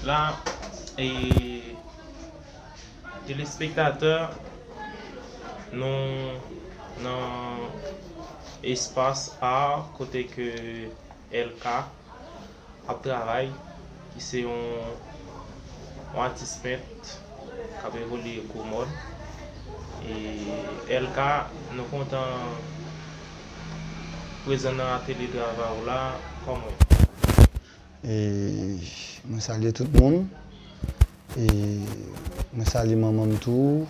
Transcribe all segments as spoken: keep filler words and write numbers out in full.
La, e, telespektatè, nou nan espas a kote ke L K ap travay, ki se yon, yon atis pent k ap evolye Gwo Mòn. E L K, nou kontan prezan nan atelier travay ou la, kòman w ye? E mwen salye tout moun. E mwen salye manman m tou,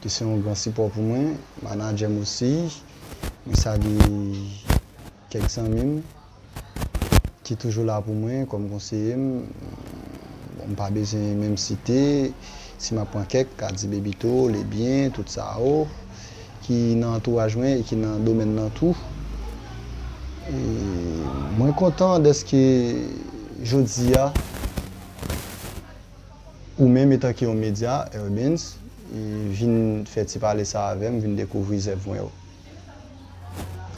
ki se yon gran sipò pou mwen, manadjè m osi. Mwen salye kèk zanmi m ki toujou la pou mwen kòm konseye m. Bon, m pa bezwen menm site, si m ap pran kèk, ka di Bebito, Lebyen, tout sa yo, ki nan antouraj mwen e ki nan domèn nan tou. E mwen kontan dèske jodi a, ou menm etanke yon medya, Urbens, e vin fè ti pale sa avè m, vin dekouvri zèv mwen yo.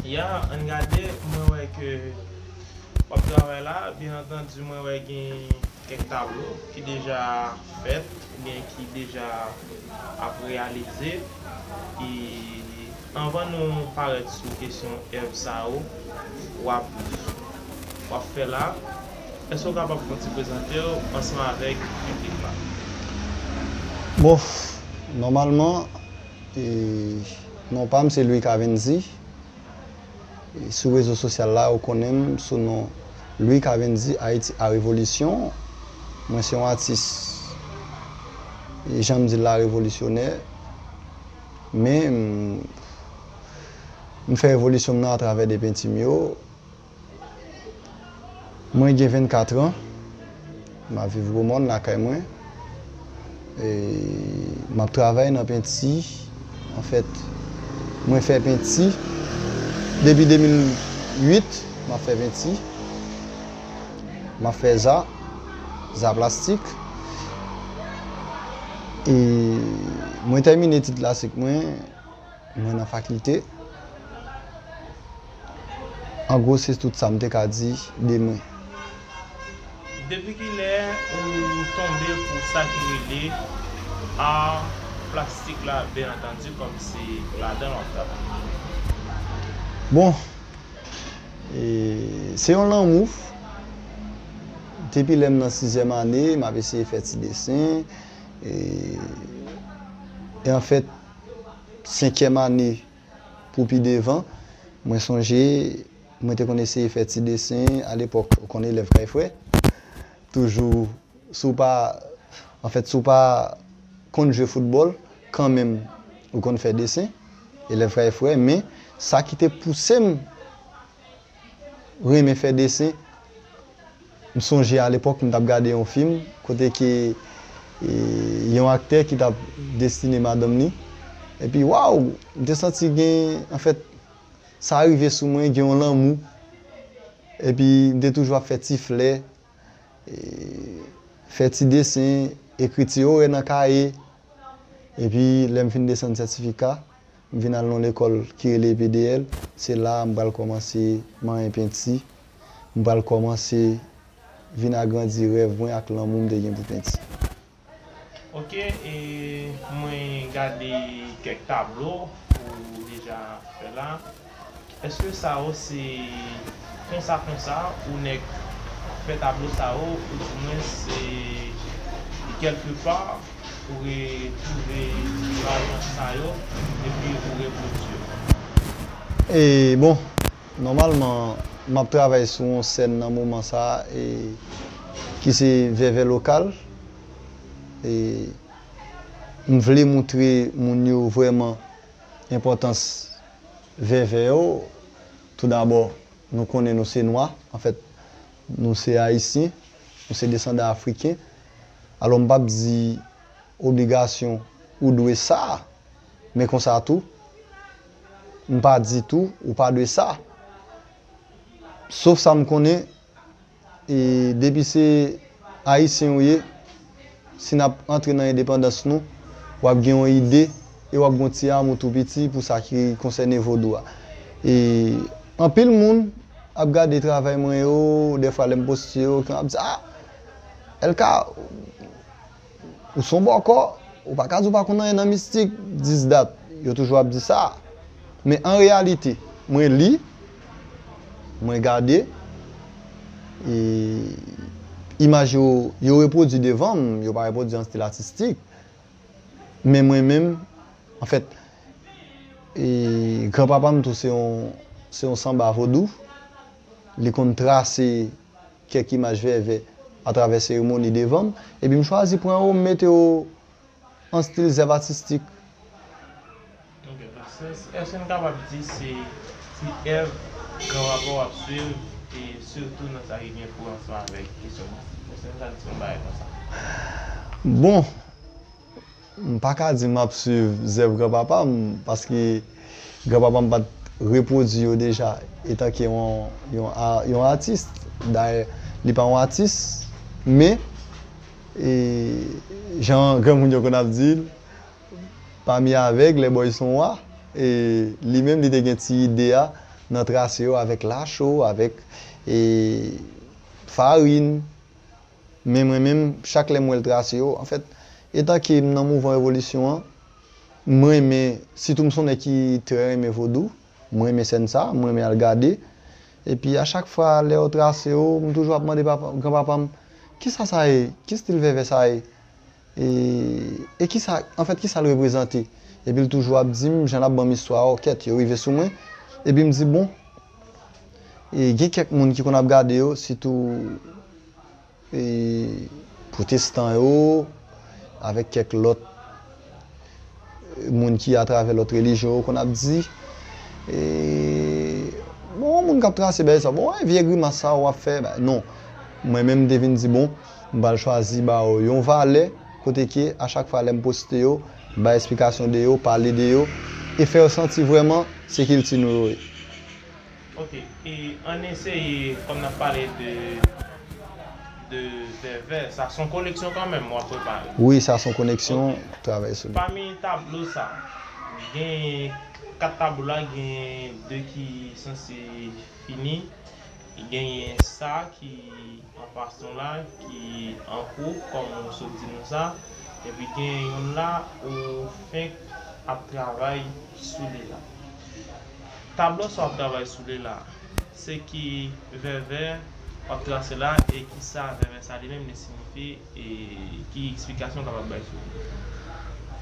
Ya, ann gade, mwen wè ke w ap travay la, byen antandi, mwen wè gen kèk tablo ki deja fèt, oubyen ki deja ap reyalize. E anvan nou parèt sou kesyon èv sa yo w ap, w ap fè la, èske w kapab fè yon ti prezante w ansanm avèk piblik la? Bon, nòmalman, e, non pa m se Louis Cavendy. E sou rezo sosyal la, yo konnen m sou non Louis Cavendy Haïti à Révolution. Mwen se yon atis, e jan m di l la, revolisyonè. Men, m, m fè revolisyon m nan atravè de penti m yo. Mwen gen vennkat an. M ap viv Gwo Mòn, lakay mwen. E m ap travay nan penti. Anfèt, mwen fè penti. Depi de mil uit, m ap fè penti. M ap fè za, za plastik. E mwen tèmine etid klasik mwen, mwen nan fakilte. An gwo, se tout sa m te ka di de mwen. Depi kilè ou tonbe pou sa ki rele a plastik la, byen antandi, kòm se ladan l w ap travay? Bon, e, se yon lanmou. Depi lè m nan sizyèm ane, m ap eseye fè ti desen. E, e anfèt, senkyèm ane pou pi devan, mwen sonje, mwen te konn eseye fè ti desen alepòk, ou konn elèv kay frè, toujou, si w pa, anfèt, si w pa konn jwe foutbòl, kanmenm, ou konn fè desen, elèv kay frè, men sa ki te pouse m renmen fè desen, m sonje alepòk m t ap gade yon fim kote ke, e, yon aktè ki t ap destine madanm li. Epi, waw, m te santi gen, anfèt, sa rive sou mwen, gen yon lanmou. Epi, m te toujou ap fè ti flè, e, fè ti desen, ekri ti orè nan kaye. Epi, lè m fin desann sètifika, m vin al nan lekòl ki rele E P D L. Se la a m pral kòmanse manyen penti. M pral kòmanse vin agrandi rèv mwen ak lanmou m te gen pou penti. Ok, e mwen gade kèk tablo ou deja fè la. Èske sa yo se konsa konsa ou nèk fè tablo sa yo, oudimwens se kèlkepa ou retwouve varyans sa yo epi ou repwodui yo? E bon, nòmalman, m ap travay sou yon sèn nan moman sa a, e, ki se Vèvè Lokal. E, m vle moutre moun yo vrèman enpòtans vèvè yo. Toudabò, nou konnen nou se nwa, anfèt, nou se ayisyen, nou se desandan afriken. Alò, m p ap di obligasyon ou dwe sa, men konsa tou, m pa di tou ou pa dwe sa. Sof sa m konnen, e depi se ayisyen ou ye, si n ap antre nan endepandans nou, w ap gen yon ide e w ap gen yon ti amou tou piti pou sa ki konsène vodou a. E anpil moun ap gade travay mwen yo, dèfwa lè m poste yo, ki ap di, a, L K, ou se yon bòkò, ou pa ka di ou pa konn anyen nan mistik, dis dat, yo toujou ap di sa. Men an reyalite, mwen li, mwen gade, e, imaj yo, yo repwodui devan m, yo pa repwodui an stil atistik. Men mwen menm, anfèt, e, granpapa m tou se yon, se yon sanba vodou. Li konn trase kèk imaj vèvè atravè seremoni devan m. Epi m chwazi pran yo, m mete yo an stil zèv atistik. Ok, donk se, èske n kapab di se ti èv granpapa w ap swiv, e sitou nan sa ki gen pou ansanm avèk kesyon mistik? Èske n ka di yon bagay konsa? Bon, m pa ka di m ap swiv zèv granpapa m, paske granpapa m pa t repwodui yo deja etanke yon, yon, a- yon atis. Dayè, li pa yon atis, men, e, jan granmoun yo konn ap di l, pami avèg, les boys sont rois, e li menm li te gen ti ide a nan trase yo avèk lacho, avèk, e, farin. Men mwen menm, chak lè m wè l trase yo, anfèt, etanke m nan mouvman revolisyon an, m renmen, sitou m se yon nèg ki trè renmen vodou, m renmen sèn sa, m renmen al gade. Epi a chak fwa lè yo trase yo, m toujou ap mande papa, granpapa m, kisa sa ye? Ki stil vèvè sa ye? E, e kisa, anfèt, kisa l reprezante? Epi l toujou ap di m, jan l ap ban m istwa yo, kèt, yo rive sou mwen. Epi m di, bon, e gen kèk moun ki konn ap gade yo, sitou e, pwotestan yo, avèk kèk lòt moun ki atravè lòt relijyon yo konn ap di, e, bon, yon moun k ap trase bagay sa, bon, e, vye grimas sa w ap fè, ba, non. Mwen menm, m te vin di, bon, m pral chwazi ba yo yon valè, kote ke a chak fwa lè m poste yo, bay esplikasyon de yo, pale de yo, e fè yo santi vrèman se kilti nou yo ye. Ok, e ann eseye, kòm n ap pale de, de vèvè, sa se yon koleksyon kanmenm w ap prepare. Wi, sa se yon koleksyon, ok, travay sou li. Pami tablo sa, gen kat tablo la, gen de ki sanse fini, genyen sa ki an fason la, ki an kou, kòm ou sot di nou sa, epi gen youn la ou fenk ap travay sou li la. Tablo sa w ap travay sou li la, se ki vèvè w ap trase la, e kisa vèvè sa li menm li siyifi, e ki eksplikasyon w kapab bay sou li?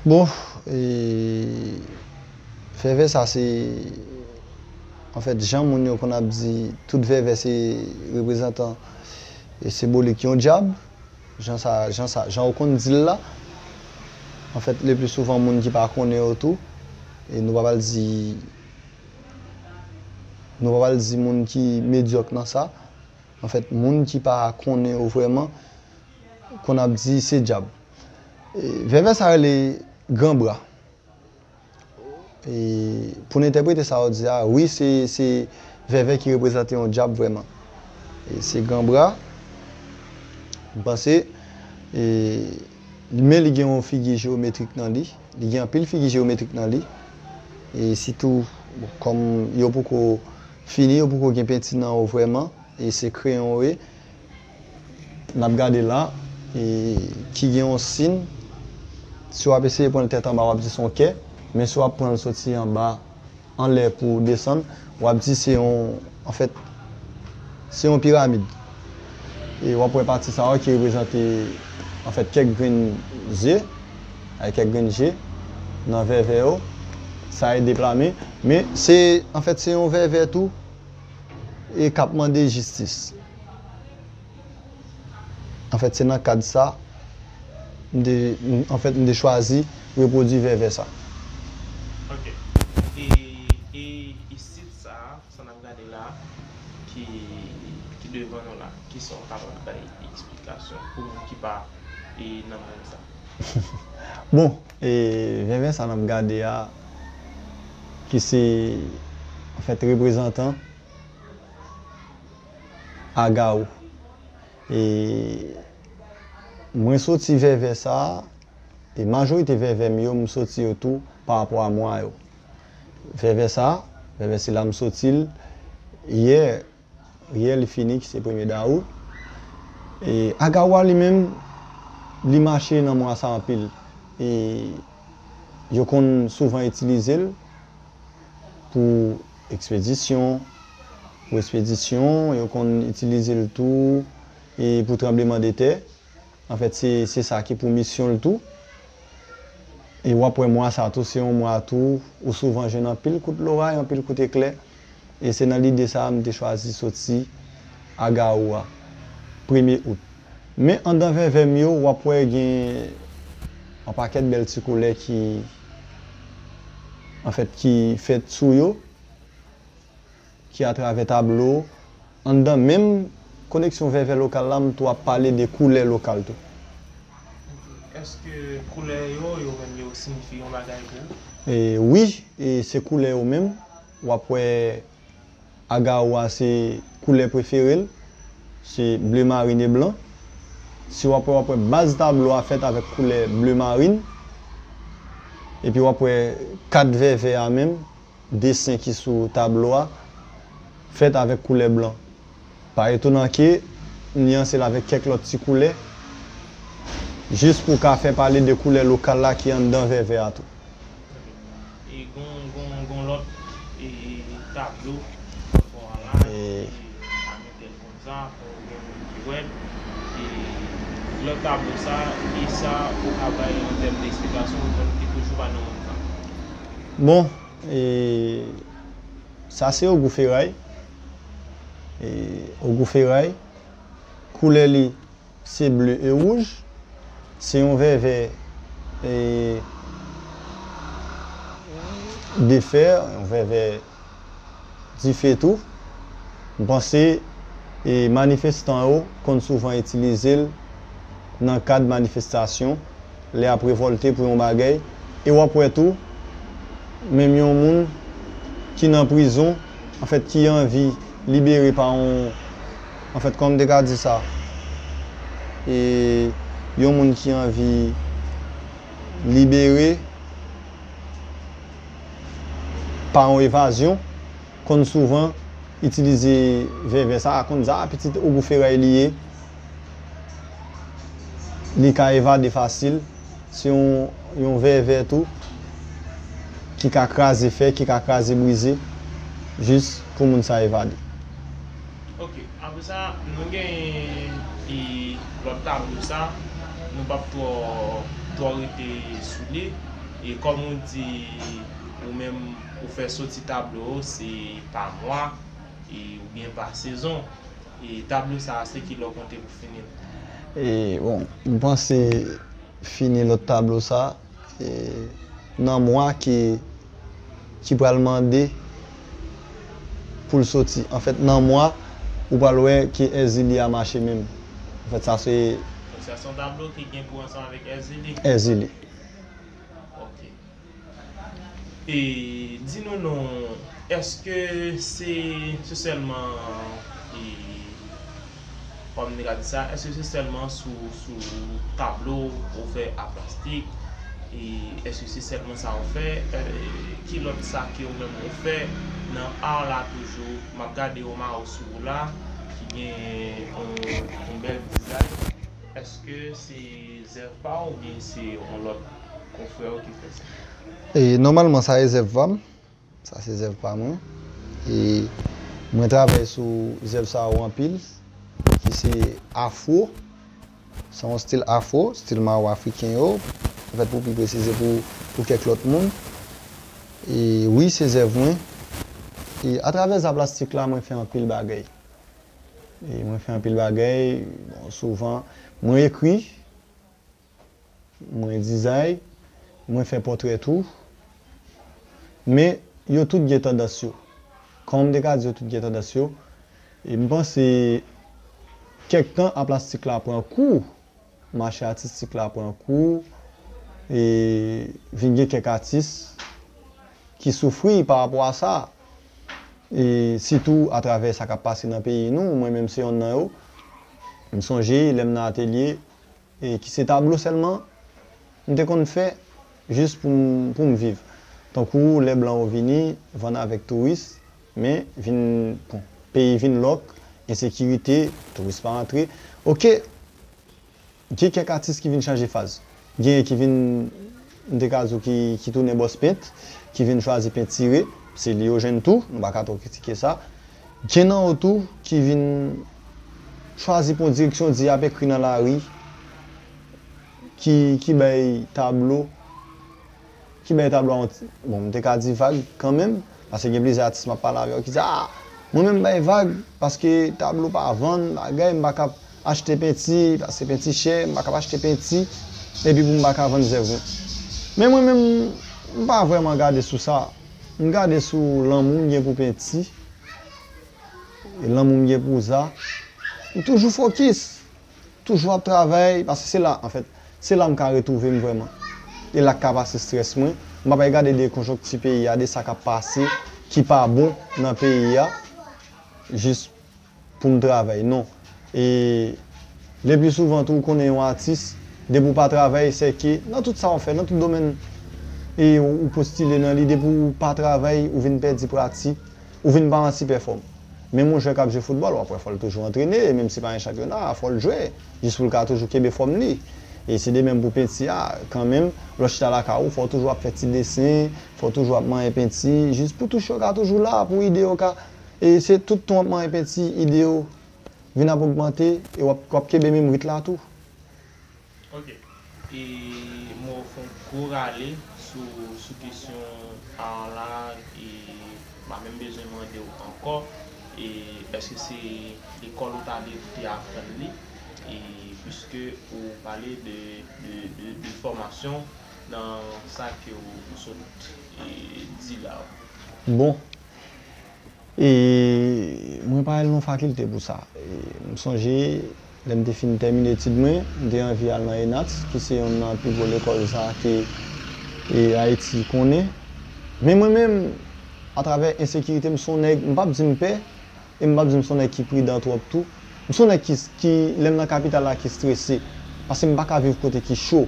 Bon, e, vèvè sa se, anfèt, jan moun yo konn ap di, tout vèvè se reprezantan e senbolik yon dyab. Jan sa, jan sa, jan ou konn di l la. Anfèt, le pli souvan, moun ki pa konnen yo tou, e nou pa pral di, nou pa pral di moun ki medyòk nan sa. Anfèt, moun ki pa konnen yo vrèman, konn ap di se dyab. E, vèvè sa rele gran bra. E, pou n entèprete sa w di a, wi, se, se vèvè ki reprezante yon dyab vrèman. E, se gran bra, m panse, e, men li gen yon figi jeyometrik nan li, li gen anpil figi jeyometrik nan li, e sitou, bon, kòm yo poko fini, yo poko gen penti nan yo vrèman, e se kreyon yo ye. N ap gade la, e, ki gen yon siy. Si w ap eseye pran l tèt anba, w ap di se yon kè. Men si w ap pran l soti anba, anlè pou desann, w ap di se yon, anfèt, se yon piramid. E w ap wè pati sa yo ki reprezante, anfèt, kèk grenn zye, ay, kèk grenn je nan vèvè yo. Sa ede plame. Men se, anfèt, se yon vèvè tou, e k ap mande jistis. Anfèt, se nan kad sa, m te, m, anfèt, m te chwazi repwodui vèvè sa. Ok. E, e isit sa, sa n ap gade la, ki, ki devan nou la, kisa w kapab bay eksplikasyon pou moun ki pa, e, nan monn sa? Bon, e, vèvè sa n ap gade a, ki se, anfèt, reprezantan Agawou. E mwen soti vèvè sa a, e majorite vèvè m yo, m soti yo tou pa rapò a mwa yo. Vèvè sa a, vèvè sila, m soti l yè, yè li fini, ki se premye dawout. E Agawa li menm, li mache nan mwa sa anpil. E yo konn souvan itilize l pou ekspedisyon, pou ekspedisyon, yo konn itilize l tou e pou tranblemanntè. Anfèt, se, se sa ki pou misyon l tou. E w ap wè mwa sa tou, se yon mwa tou, ou souvan jwenn anpil kout loray, anpil kout eklè. E se nan lide sa a m te chwazi soti Agaou a, premye out. Men anndan vèvè m yo, w ap wè gen yon pakèt bèl ti koulè ki, anfèt, ki fèt sou yo, ki atravè tablo. Anndan menm koleksyon vèvè lokal la, m tou ap pale de koulè lokal tou. Èske koulè yo, yo menm yo siyifi yon bagay pou ou? E, wi, e se koulè yo menm. W ap wè Agaou a se koulè prefere l, se ble marin e blan. Si w ap wè, w ap wè baz tablo a fèt avèk koulè ble marin. Epi w ap wè kad vèvè a menm, desen ki sou tablo a, fèt avèk koulè blan. Pa etonan ke m nyanse l avèk kèk lòt ti koulè, jis pou w ka fè pale de koulè lokal la ki anndan vèvè a tou. E gon, gon, gon lòt e, tablo bò a la, e, a metèl konsa, fò gen moun ki wè l. E lòt tablo sa, e sa ou ka bay an tèm de eksplikasyon, ou konn ki toujou pa nan moun sa? Bon, e sa se ogou feray. E ogou feray, koulè li se ble e wouj. Se yon vèvè e, de fè, yon vèvè dife tou. M panse e, manifestan yo konn souvan itilize l nan kad manifestasyon, lè y ap revòlte pou yon bagay. E w ap wè tou, menm yon moun ki nan prizon, anfèt, ki anvi libere pa yon, anfèt, kòman m te ka di sa? E yon moun ki anvi libere pa yon evazyon, konn souvan itilize vèvè sa a, konn di a pitit ogou feray li ye, li ka evade fasil. Se yon, yon vèvè tou ki ka kraze fè, ki ka kraze brize, jis pou moun sa evade. Ok, apre sa, nou genyen e, lòt tablo sa, nou p ap twò, twò rete sou li. E kòm ou di, ou menm, ou fè soti tablo, se pa mwa, e, oubyen pa sezon. E tablo sa a, se kilè w konte pou fini l? E, bon, m panse fini lòt tablo sa, e, nan mwa ki, ki pral mande pou l soti. Anfèt, nan mwa, ou pral wè ke Èzili a mache menm. Anfèt, sa se. Donk, sa se yon tablo ki gen pou ansanm avèk Èzili? Èzili. Ok. E di nou non, èske se, se sèlman, e, kòm n te ka di sa, èske se sèlman sou, sou tablo ou fè a plastik? E èske se sèlman sa ou fè? E ki lòt sa ke ou menm ou fè nan ar la toujou? M ap gade yon mawo sou ou la, ki gen yon, yon bèl dizay. Èske se zèv pa w oubyen se yon lòt konfrè w ki fè sa? E, nòmalman, sa e zèv pa m. Sa se zèv pa mwen. E mwen travay sou zèv sa yo anpil, ki se afro. Se yon stil afro, stil mawo afriken yo. Anfèt, pou pi presize, pou, pou kèk lòt moun. E wi, se zèv mwen. E atravè za plastik la, mwen fè anpil bagay. E mwen fè anpil bagay, bon, souvan, mwen ekri, mwen dizay, mwen fè pòtrè tou. Men, yo tout gen tandans yo. Kòman m te ka di yo tout gen tandans yo? E m panse kèk tan a plastik la pran kou, mache atistik la pran kou, e vin gen kèk atis ki soufri pa rapò a sa. E sitou atravè sa k ap pase nan peyi nou, mwen menm se yonn nan yo. M sonje lè m nan atelye, e ki se tablo sèlman m te konn fè jis pou m, pou m viv. Tankou lè blan yo vini, vann avèk touris, men vin, bon, peyi vin lòk, ensekirite, touris pa antre. Oke, Gen kèk atis ki vin chanje faz. Genyen ki vin, m te ka di w, ki, ki tounen bòs pent, ki vin chwazi pentire. Se li yo jwenn tou, nou pa ka twò kritike sa. Gen nan yo tou ki vin chwazi pran direksyon di y ap ekri nan lari, ki, ki bay tablo, ki bay tablo a yon ti, bon, m te ka di vag kanmenm, paske gen plizyè atis m ap pale avè yo ki di, a, mwen menm m bay vag, paske tablo pa vann, bagay, m pa ka achte penti, paske penti chè, m pa ka achte penti, epi pou m pa ka vann zèv mwen. Men mwen menm, m pa vrèman gade sou sa. M gade sou lanmou m gen pou penti, e lanmou m gen pou za. M toujou fokis. Toujou ap travay, paske se la, anfèt, se la m ka retwouve m vrèman. E la k ka pase estrès mwen. M p ap al gade de konjonkti peyi a, de sa k ap pase, ki pa bon nan peyi a, jis pou m travay, non. E le pli souvan tou, ou konnen yon atis, depi w pa travay, se ke nan tout sa w fè, nan tout domèn, e ou, ou postile nan li, depi w pa travay, ou vin pèdi pratik, ou vin pa an sipè fòm. Menm yon jwè k ap jwe foutbòl, w ap wè fò l toujou antrene, menm si pa yon chanpyona, fò l jwe, jis pou l ka toujou kenbe fòm li. E se de menm pou penti a, kanmenm, lè w chita lakay ou, fò w toujou ap fè ti desen, fò w toujou ap manyen penti, jis pou touch yo ka toujou la, pou ide yo ka, e se tout tan w ap manyen penti, ide yo vin ap ogmante, e w ap, w ap kenbe menm rit la tou. Ok. E mwen fè yon gwo rale sou, sou kesyon art la, e m pa menm bezwen mande w ankò, e èske se lekòl ou t ale pou te aprann li, e piske ou pale de, de, de, de fòmasyon nan sa ke w, ou sot, e, di la. Bon, E mwen pa al nan fakilte pou sa. E m sonje, lè m te fin tèmine etid mwen, m te anvi al nan ENATS, ki se yonn nan pi gwo lekòl sa ke, e, Ayiti konnen. Men mwen menm, atravè ensekirite, m se yon nèg, m p ap di m pè, e m p ap di m se yon nèg ki pridan twòp tou. M se yon nèg ki, ki, lè m nan kapital la, ki strese. Paske m pa ka viv kote ki cho.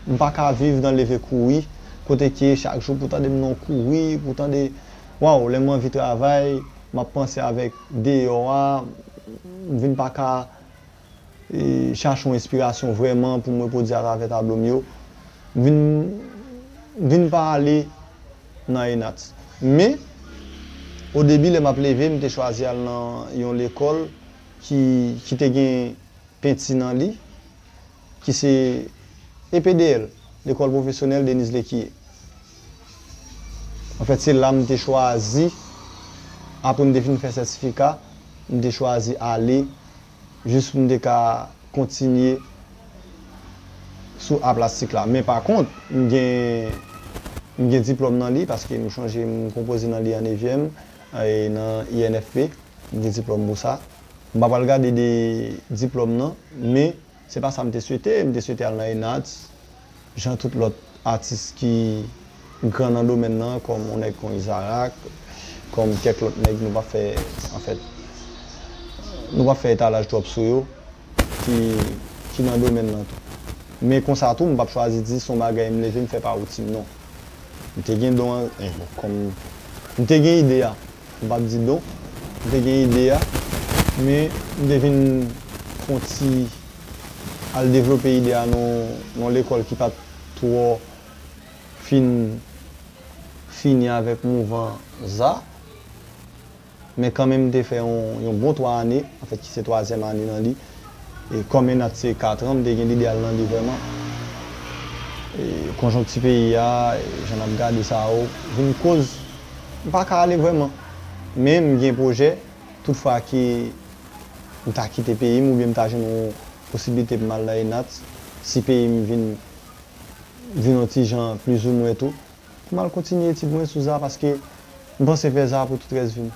M pa ka viv nan leve kouri, kote ke chak jou pou tande m nan kouri, pou tande, waw, lè m anvi travay, m ap panse avèk deyò a, m vin pa ka, e, chache yon enspirasyon vrèman pou m repwodui atravè tablo m yo. M vin, m vin pa ale nan ENATS. Men, o debi, lè m ap leve, m te chwazi al nan yon lekòl ki, ki te gen penti nan li, ki se E P D L, Lekòl Pwofesyonèl Denise Lécuyer. Anfèt, se la m te chwazi, apre m te fin fè sètifika, m te chwazi ale, jis pou m te ka kontinye sou a plastik la. Men pa kont, m gen, m gen diplòm nan li, paske m chonje m konpoze nan li an nevyèm, e nan I N F P, m gen diplòm pou sa. M pa pral gade de diplòm nan, men se pa sa m te swete. M te swete al nan ENATS, jan tout lòt atis ki gran nan domèn nan, kòm yon nèg kon Izarak, kòm kèk lòt nèg, nou p ap fè, anfèt, nou p ap fè etalaj twòp sou yo, ki, ki nan domèn nan tou. Men konsa tou, m p ap chwazi di se yon bagay m leve m fè pa woutin, non. M te gen don an, eh, bon, kòm m te gen ide a, m p ap di don, m te gen ide a, men m te vin fè yon ti al devlope ide a nan, nan lekòl ki pa t twò fin fini avèk mouvan za. Men kanmenm, m te fè yon, yon bon twa ane, anfèt, ki se twazyèm ane nan li. E kòm ENATS se katran, m te gen lide al nan li vrèman. E konjonkti peyi a, e jan n ap gade sa yo, vin koz m pa ka ale vrèman. Men m gen pwojè, toutfwa ke m ta kite peyi m oubyen m ta jwenn yon posiblite pou m al nan ENATS, si peyi m vin, vin yon ti jan plizoumwen tou, pou m al kontinye etid mwen sou za, paske m panse fè za pou tout rès vi m.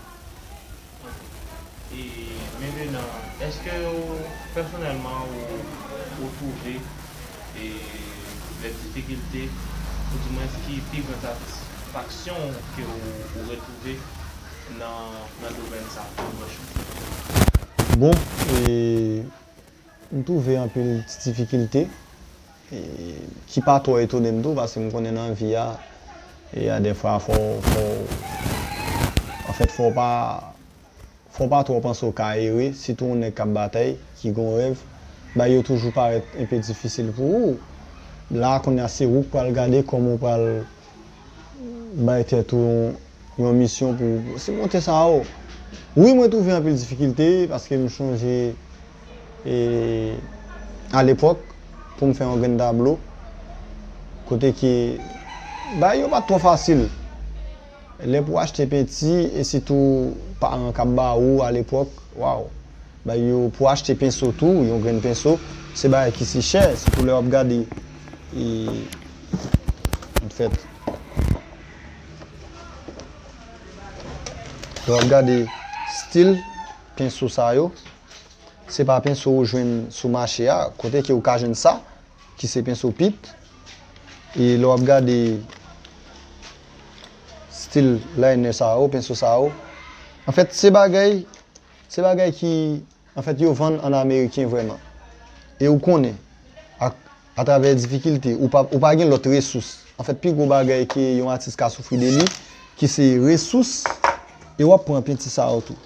E, men Venant, èske ou, pèsonèlman, ou, ou twouve, e, lè difikilte, oudimwens ki pi gran satisfaksyon ke ou, ou retwouve nan, nan domèn sa, nan branch ou? Bon, e, m twouve anpil ti difikilte, e, ki pa twò etone m tou, paske m konnen nan vi a, e, a dèfwa, fò, fò, anfèt, fò w pa, fò w pa twò panse w ka ere, sitou yon nèg k ap batay, ki gen yon rèv, Bagay yo toujou parèt enpe difisil pou ou. La, kounye a, se ou k pral gade kòman w pral bay tèt ou yon, yon misyon pou, pou simonte sa yo. Wi, mwen twouve anpil difikilte, paske m chonje, e, alepòk, pou m fè yon grenn tablo, kote ke bagay yo pa t twò fasil. Lè pou w achte penti, e sitou paran k ap ba ou alepòk, waw! Bay yo pou achte penso tou, yon grenn penso, se bagay ki si chè, sitou lè w ap gade, e, anfèt, lè w ap gade stil penso sa yo, se pa penso ou jwenn sou mache a, kote ke ou ka jwenn sa, ki se penso pit, e lè w ap gade stil liner sa yo, penso sa yo, anfèt, se bagay, se bagay ki, anfèt, yo vann ann ameriken vrèman. E ou konnen, ak, atravè difikilte, ou pa, ou pa gen lòt resous. Anfèt, pi gwo bagay ke yon atis ka soufri de li, ki se resous, e w ap pran penti sa yo tou.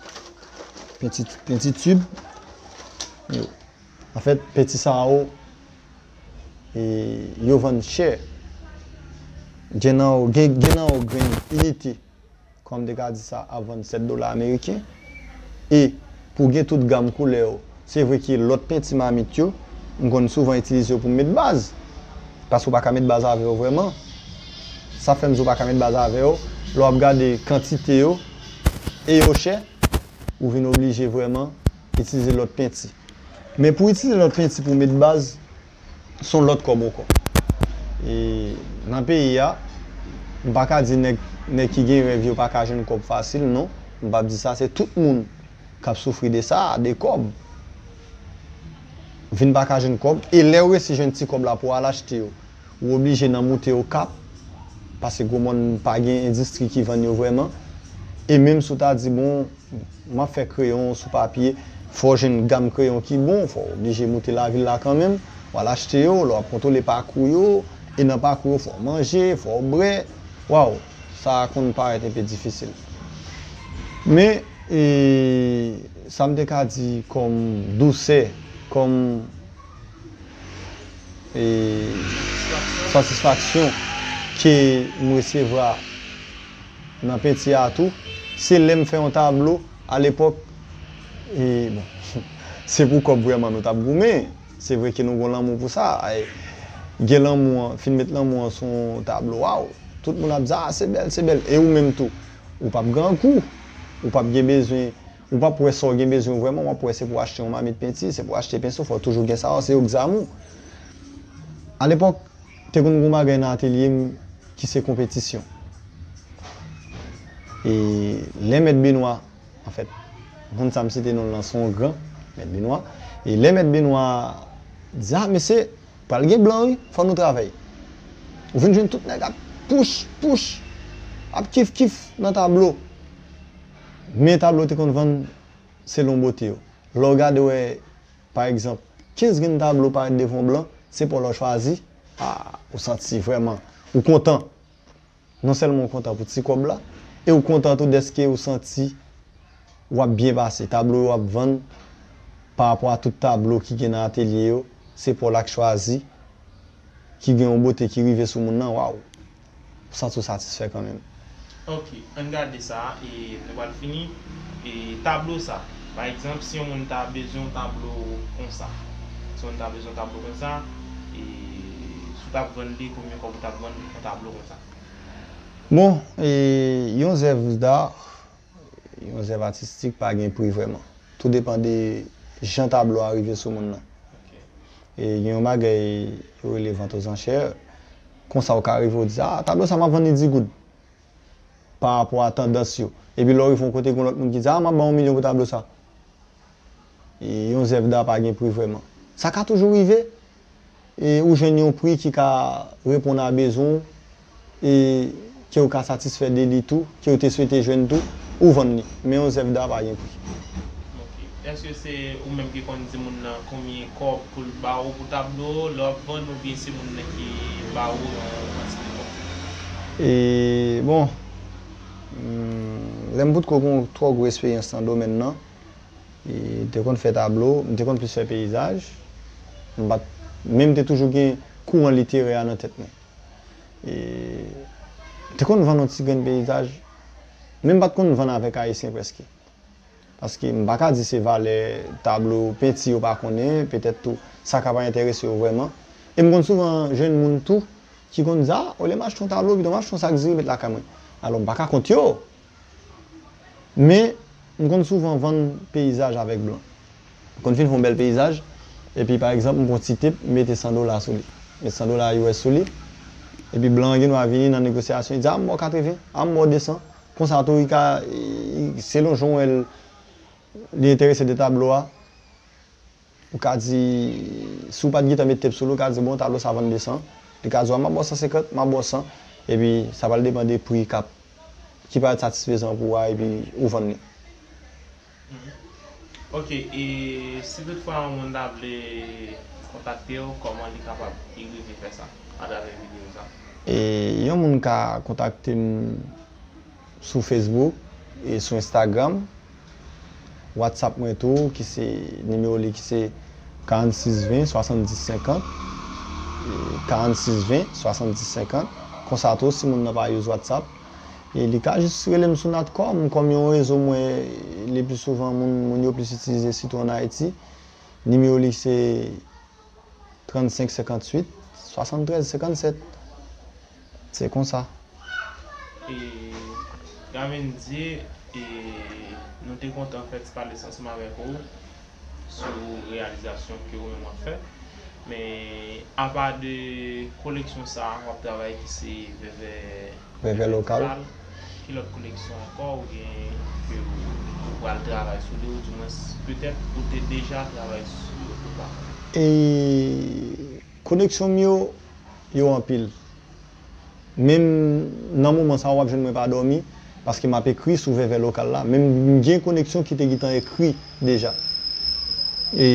Penti, penti tib yo. Anfèt, penti sa yo, e, yo vann chè. Gen nan yo, gen, gen nan yo grenn inite, kòm m te ka di sa, ap vann sèt dola ameriken. E pou gen tout gam koulè yo, se vre ke lòt penti mamit yo, m konn souvan itilize yo pou m met baz. Paske w pa ka met baz avè yo vrèman. Sa fè m di w pa ka met baz avè yo. Lè w ap gade kantite yo, e yo chè, ou vin oblije vrèman itilize lòt penti. Men pou itilize lòt penti pou met baz, se yon lòt kòb ankò. E nan peyi a, m pa ka di nèg, nèg ki gen rèv yo pa ka jwenn kòb fasil, non. M p ap di sa, se tout moun k ap soufri de sa, de kòb. Vin pa ka jwenn kòb, e lè w resi jwenn ti kòb la pou w al achte yo, ou oblije nan moute Okap, paske Gwomòn pa gen endistri ki vann yo vrèman. E menm si w ta di, bon, m ap fè kreyon sou papye, fò w jwenn gam kreyon ki bon, fò w oblije moute lavil la kanmenm, w al achte yo, lè w ap kontwole pakou yo, e nan pakou yo, fò w manje, fò w bwè. Waw, sa konn parèt enpe difisil. Men, e, sa m te ka di kòm dousè, kòm e, satisfaksyon ke m resevwa nan penti a tou, se lè m fè yon tablo alepòk, e, bon, se pou kòb vrèman nou t ap goumen. Se vre ke nou gon lanmou pou sa. E, gen lanmou an, fin met lanmou an sou yon tablo, waw! Tout moun ap di, "A, se bèl, se bèl." E ou menm tou, ou p ap grangou, ou p ap gen bezwen Ou p ap wè sa w gen bezwen vrèman, w ap wè se pou w achte yon mamit penti, se pou w achte penso, fò w toujou gen sa yo, se egzam ou. Alepòk, te konn gen yon bagay nan atelye m ki se konpetisyon. E lè mèt Benwa, anfèt, moun sa m site non l lan se yon gran, mèt Benwa. E lè mèt Benwa di, "A, mesye, pral gen blan, wi, fò nou travay." Ou vin jwenn tout nèg ap pouch, pouch, ap kif, kif nan tablo. Men tablo te konn vann selon bote yo. Lè w gade, w wè, pa egzanp, kenz grenn tablo parèt devan w blan, se pa w lè w chwazi, a, ou santi vrèman, ou kontan. Non sèlman ou kontan pou ti kòb la, e ou kontan tou dèske ou santi w ap byen pase. Tablo yo ap vann pa rapò a tout tablo ki gen nan atelye yo, se pa w la k chwazi, ki gen yon bote ki rive sou moun nan, waw, ou santi w satisfè kanmenm. Ok, ann gade sa, e nou pral fini. E tablo sa, pa egzanp, si yon moun ta bezwen yon tablo konsa, si yon moun ta bezwen yon tablo konsa, e si w t ap vann li, konbyen kòb ou t ap vann yon tablo konsa? Bon, e, yon zèv da, yon zèv atistik pa gen pri vrèman. Tou depann de jan tablo a rive sou moun nan. Ok. E gen yon bagay yo rele vant oz anchè. Konsa ou ka rive ou di, "A, tablo sa m ap vann li dis goud." Pa rapò a tandans yo. Epi lè w rive yon kote, gen lòt moun ki di, "A, m ap ba w yon milyon pou tablo sa." E yon zèv da pa gen pri vrèman. Sa ka toujou rive, e ou jwenn yon pri ki ka reponn a bezwen w, e ke w ka satisfè de li tou, ke w te swete jwenn tou, ou vann li. Men yon zèv da pa gen pri. Ok. Èske se ou menm ki konn di moun nan konbyen kòb pou l ba w pou tablo lè w ap vann, oubyen se moun nan ki ba w yon kantite kòb? E, bon, hmm, lè m potko gen twò gwo esperyans nan domèn nan, e, m te konn fè tablo, m te konn plis fè peyizaj. M pa t, men m te toujou gen kouran literè a nan tèt mwen. E, m te konn vann yon ti grenn peyizaj, men m pa t konn vann avèk Ayisyen prèske. Paske m pa ka di se valè tablo, penti yo pa konnen, petèt tou, sa ka pa enterese yo vrèman. E m konn souvan jwenn moun tou ki konn di, "A, olye m achte yon tablo, pito m achte yon sak diri met lakay mwen." Alò, m pa ka kont yo. Men, m konn souvan vann peyizaj avèk blan. M konn fin fè yon bèl peyizaj, epi pa egzanp, m pran ti tep, m mete san dola sou li. Mete san dola U S sou li. Epi blan an gen dwa vini nan negosyasyon, li di, "A, m ba w katreven, a, m ba w de san." Konsa tou, li ka, li, selon jan w wè l, li enterese de tablo a, ou ka di, si w pa t gentan met tep sou li, ou ka di, "Bon, tablo sa vann de san." Li ka di w, "A, m ap ba w san senkant, m ap ba w san." Epi, sa pral depann de pri k ap, ki parèt satisfezan pou w a, epi ou vann li. Ok, e si toutfwa yon moun ta vle kontakte w, kòman li kapab, li rive fè sa atravè videyo sa? E yon moun ka kontakte m sou Facebook e sou Instagram. WhatsApp mwen tou, ki se nimewo li ki se karannsis ven swasanndis senkant, e, karannsis ven swasanndis senkant. Konsa tou, si moun nan pa use WhatsApp, e li ka jis rele m sou Natcom, kòm yon rezo mwen, le pli souvan, moun, moun yo plis itilize sitou ann Ayiti. Nimewo li se trannsenk senkantuit swasanntrèz senkannsèt. Se konsa. E, Gavendie, e, nou te kontan fè ti pale sa ansanm avèk ou sou reyalizasyon ke ou menm w ap fè. Men, apa de koleksyon sa a, w ap travay ki se vèvè Vèvè lokal. Ki lòt koleksyon ankò ou gen ke ou, ou pral travay sou li, oudimwens, petèt, ou te deja travay sou yo pou pa? E koleksyon m yo, yo anpil. Menm nan moman sa a, w ap jwenn mwen pa dòmi, paske m ap ekri sou vèvè lokal la. Menm m gen koleksyon ki te gentan ekri deja. E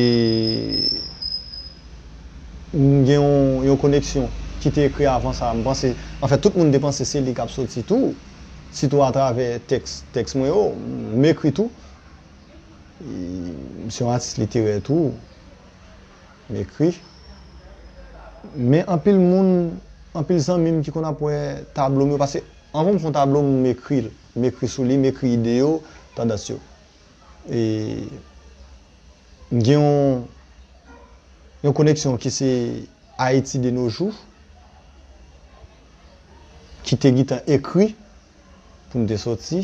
m gen yon, yon koleksyon ki te ekri avan sa. M panse, anfèt, tout moun te panse se li k ap soti tou, sitou atravè tèks, tèks mwen yo, m ekri tou. E m se yon atis literè tou, m ekri. Men anpil moun, anpil zanmi m ki konn ap wè tablo m yo, paske anvan m fè yon tablo, m ekri l. M ekri sou li, m ekri ide yo, tandans yo. E m gen yon, yon koleksyon ki se Haïti de nos jours, ki te gentan ekri pou m te soti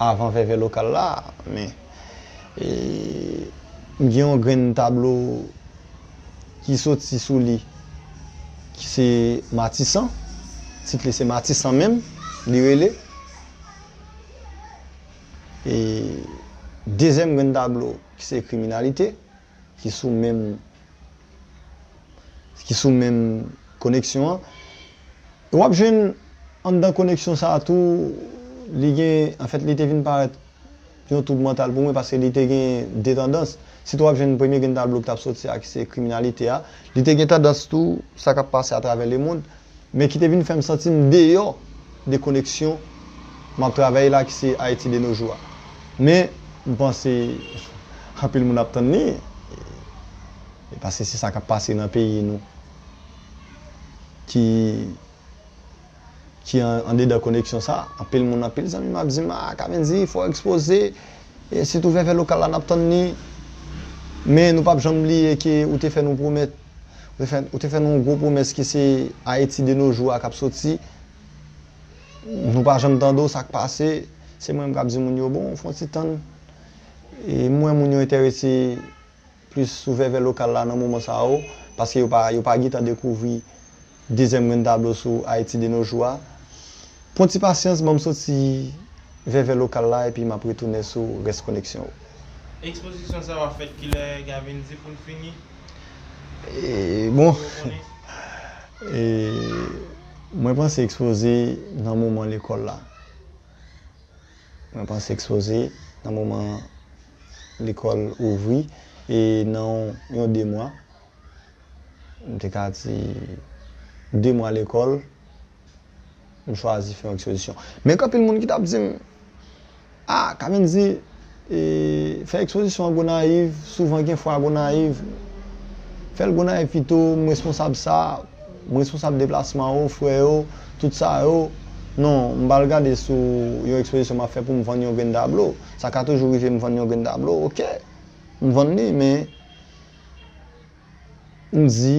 avan vèvè lokal la, men, e, m gen yon grenn tablo ki soti sou li, ki se Matisan. Tit li se Matisan menm, li rele. E dezyèm grenn tablo, ki se Kriminalite, ki sou menm, ki sou menm koleksyon an. W ap jwenn anndan koleksyon sa a tou, li gen, anfèt, li te vin parèt yon twoub mantal pou mwen, paske li te gen de tandans. Sitou w ap jwenn premye grenn tablo ki t ap soti a, ki se Kriminalite a, li te gen tandans tou, sa k ap pase atravè lemonn, men ki te vin fè m santi m deyò de koleksyon m ap travay la, ki se Haïti de nos jours a. Men, m panse anpil moun ap tann li, e, paske se sa k ap pase nan peyi nou ki, ki an, andedan koleksyon sa. Anpil moun, anpil zanmi m ap di m, "A, Kavendy, fò w ekspoze, e sitou vèvè lokal la, n ap tann li." Men nou p ap janm bliye ke ou te fè nou pwomèt, ou te fè, ou te fè nou yon gwo pwomès ki se Haïti de nos jours a k ap soti. Nou pa janm tande w, sa k pase? Se mwen menm k ap di moun yo, "Bon, fè yon ti tann." E m wè moun yo enterese plis sou vèvè lokal la nan moman sa yo, paske yo pa, yo pa gentan dekouvri dezyèm grenn tablo sou Haïti de nos jours a. Pran ti pasyans, ban m soti vèvè lokal la, epi m ap retounen sou rès koleksyon yo. Ekspozisyon sa a w ap fèt kilè, Gavindy, pou l fini? E, bon, e, mwen panse ekspoze nan moman lekòl la. Mwen panse ekspoze nan moman lekòl ouvri, e nan yon de mwa, m te ka di de mwa lekòl, m chwazi fè yon ekspozisyon. Men gen anpil moun ki t ap di m, "A, Kavendy, e, fè ekspozisyon an Gonayiv, souvan gen fwa Gonayiv." Fè l Gonayiv pito, m responsab sa, m responsab deplasman yo, frè yo, tout sa yo. Non, m pa al gade sou yon ekspozisyon m ap fè pou m vann yon grenn tablo. Sa ka toujou rive m vann yon grenn tablo, oke. M vann li, men m di,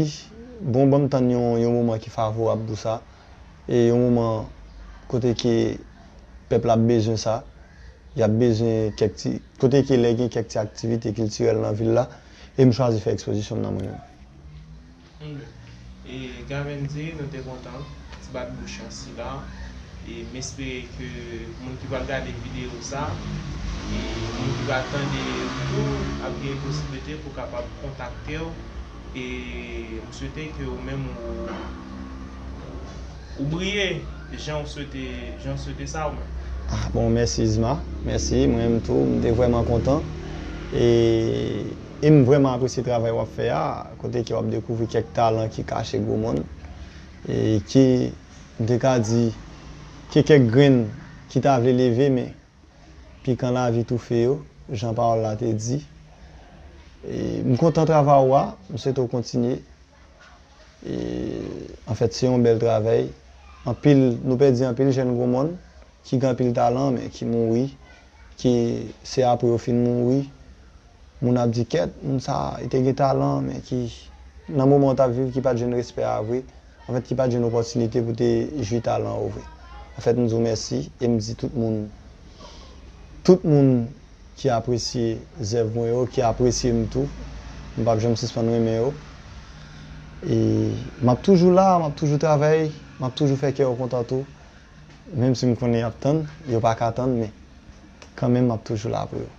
bon, ban m tann yon, yon moman ki favorab pou sa. E yon moman kote ke pèp la ap bezwen sa. Y ap bezwen kèk ti, kote ke lè gen kèk ti aktivite kiltirèl nan vil la, e m chwazi fè ekspozisyon m nan mwen menm. Ok. E Gavendy, nou te kontan ti bat bouch an sila. E m espere ke moun ki pral gade videyo sa, e moun ki pral tande tou, ap gen posiblite pou kapab kontakte w. E m swete ke ou menm ou, ou briye jan w swete, jan w swete sa ou menm. Ah, bon, mèsi Isma. Mèsi, mwen menm tou, m te vrèman kontan. E, e m vrèman apresye travay w ap fè a, kote ke w ap dekouvri kèk talan ki kache Gwomòn. E ki, m te ka di, ke kèk grenn ki ta vle leve, men pikan lavi toufe yo, jan pawòl la te di. E, m kontan travay ou a, m swete w kontinye. E, anfèt, se yon bèl travay. Anpil, nou pèdi anpil jèn Gwomòn ki gen anpil talan, men ki mouri, ki se apre yo fin mouri, moun ap di, kèt, moun sa, li te gen talan, men ki, nan moman w t ap viv, ki pa t jwenn respè a vre. Anfèt, ki pa t jwenn opòtinite pou te jwi talan ou vre. Anfèt, m di w mèsi e m di tout moun, tout moun ki apresye zèv mwen yo, ki apresye m tou, m p ap janm sispann renmen yo. E m ap toujou la, m ap toujou travay, m ap toujou fè kè yo kontan tou. Menm si m konnen y ap tann, yo pa ka tann, men kanmenm m ap toujou la pou yo.